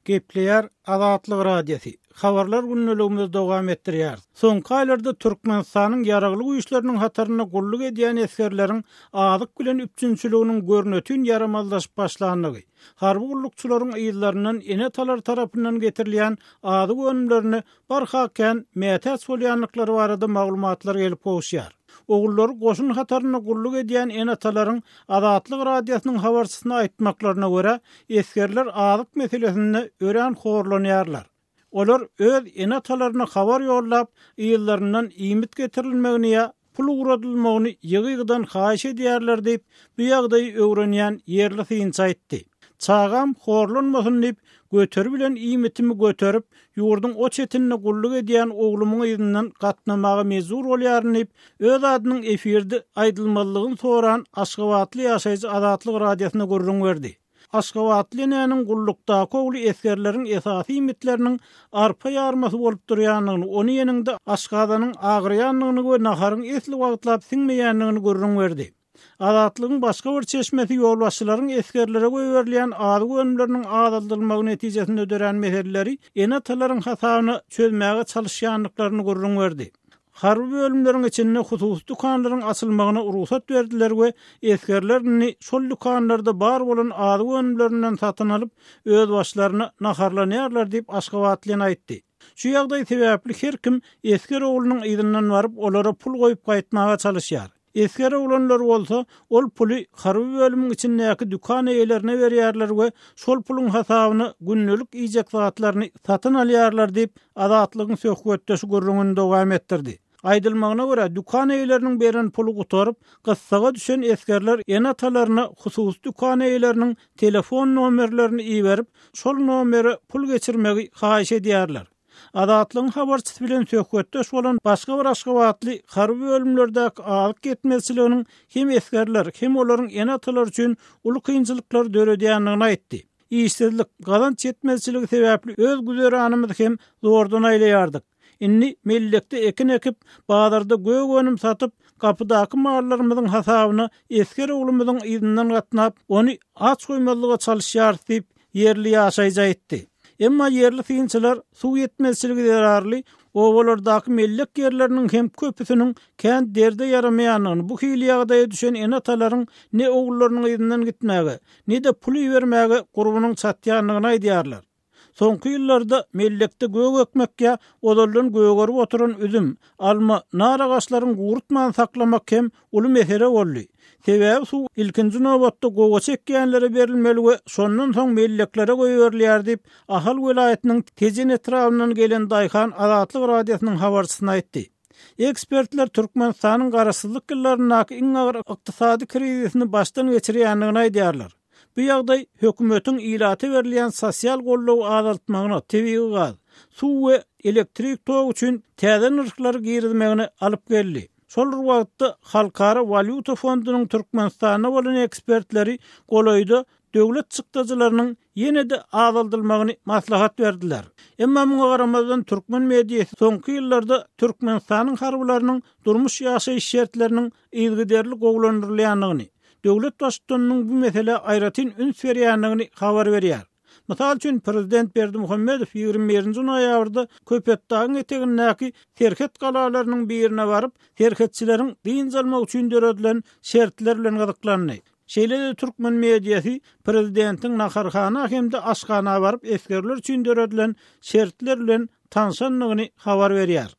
Gepleýär Azatlyk Radiosy. Habarlar gündeligimizi dowam etdirýäris. Soňky aýlarda Türkmenistanyň Ýaragly Güýçleriniň hatarynda gulluk edýän esgerleriň azyk bilen üpjünçiliginiň görnetin ýaramazlaşyp başlandygy, harby gullukçylaryň yzlaryndan ene-atalar tarapyndan getirilýän azyk önümlerine barha kän mätäç bolýandyklary barada maglumatlar gelip gowuşýar. Ogullary goşun hatarynda gulluk edýän ene-atalaryň Azatlyk Radiosynyň habarçysyna aýtmaklaryna görä, esgerler azyk meselesinde örän horlanýarlar. Olar öz ene-atalaryna habar ýollap, yzlaryndan iýmit getirilmegini ýa pul ugradylmagyny ýygy-ýygydan haýyş edýärler diýip, bu ýagdaýy öwrenýän ýerli synçy aýtdy. Çagam horlanmasyn diýip, göteri bilen iýmitimi göterip, ýurduň o çetinde gulluk edýän oglumyň yzyndan gatnamaga mejbur bolýaryn diýip, öz adynyň efirde aýdylmazlygyny soran aşgabatly ýaşaýjy Azatlyk Radiosyna gürrüň berdi. Aşgabatly enäniň gullukdaky ogly esgerleriň esasy iýmitleriniň arpa ýarmasy bolup durýandygyny, ony iýeniňde aşgazanyň agyrýandygyny we naharyň esli wagtlap siňmeýändigini gürrüň berdi. Azatlygyň başga bir çeşmesi ýolbaşçylaryň esgerlere goýberilýän azyk önümleriniň azaldylmagy netijesinde dörän meseleleri ene-atalaryň hasabyna çözmäge çalyşýandyklaryny gürrüň berdi. Harby bölümleriň içinde hususy dükanlaryň açylmagyna rugsat berdiler we esgerler indi şol dükanlarda bar bolan azyk önümlerinden satyn alyp, özbaşlaryna naharlanýarlar diýip, aşgabatly ene aýtdy. Şu ýagdaý sebäpli her kim esger oglunyň yzyndan baryp, olara pul goýup gaýtmaga çalyşýar. Esger oglanlar bolsa, ol puly harby bölümiň içindäki dükan eýelerine berýärler we şol puluň hasabyna gündelik iýjek zatlaryny satyn alýarlar diýip, Azatlygyň söhbetdeşi gürrüňini dowam etdirdi. Aýdylmagyna görä, dükan eýeleriniň beren puly gutaryp, gyssaga düşen esgerler ene-atalaryna hususy dükan eýeleriniň telefon nomerlerini iberip, şol nomere pul geçirmegi haýyş edýärler. Azatlygyň habarçysy bilen söhbetdeş bolan başga bir aşgabatly harby bölümlerdäki azyk ýetmezçiliginiň hem esgerler, hem olaryň ene-atalary üçin uly kynçylyklary döredýändigini aýtdy. Işsizlik, gazanç ýetmezçiligi sebäpli öz güzeranymyzy hem zordan aýlaýardyk. Indi mellekde ekin ekip, bazarda gök önüm satyp, gapydaky mallarymyzyň hasabyna esger oglumyzyň yzyndan gatnap, ony aç goýmazlyga çalyşýarys diýip, ýerli ýaşaýjy aýtdy. Emma ýerli synçylar suw ýetmezçiligi zerarly obalardaky mellek ýerleriniň hem köpüsiniň kän derde ýaramaýandygyny, bu hili ýagdaýa düşen ene-atalaryň ne ogullarynyň yzyndan gitmäge, ne-de pul ibermäge gurbunyň çatýandygyny aýdýarlar. Soňky ýyllarda mellekde gök ekmek ýa ozaldan gögerip oturan üzüm, alma, nar agaçlaryň gurutman saklamak hem uly mesele boldy. Sebäbi suw ilkinji nobatda gowaça ekýänlere berilmeli we şondan soň melleklere goýberilýär diýip, Ahal welaýatynyň Tejen etrabyndan gelen daýhan Azatlyk Radiosynyň habarçysyna aýtdy. Ekspertler Türkmenistanyň garaşsyzlyk ýyllaryndaky iň agyr ykdysady krizisini başdan geçirýändigini aýdýarlar. Bu ýagdaý hökümetiň ilata berilýän sosial goldawy azaltmagyna, tebigy gaz, suw we elektrik togy üçin täze nyrhlary girizmegine alyp geldi. Şol bir wagtda, Halkara walýuta fondunyň Türkmenistanda bolan ekspertleri golaýda döwlet çykdajylarynyň ýene-de azaldylmagyny maslahat berdiler. Emma muňa garamazdan, türkmen mediasy soňky ýyllarda Türkmenistanyň harbylarynyň durmuş-ýaşaýyş şertleriniň yzygiderli gowulandyrylýandygyny, döwlet Baştutanynyň bu meselä aýratyn üns berýändigini habar berýär. Mysal üçin, prezident Berdimuhamedow 21 nji noýabrda Köpetdagyň etegindäki serhet galalarynyň birine baryp, serhetçileriň dynç almagy üçin döredilen şertler bilen gyzyklandy. Şeýle-de türkmen mediasy prezidentiň naharhana hem-de aşhana baryp esgerler üçin döredilen şertler bilen tanşandygyny habar berýär.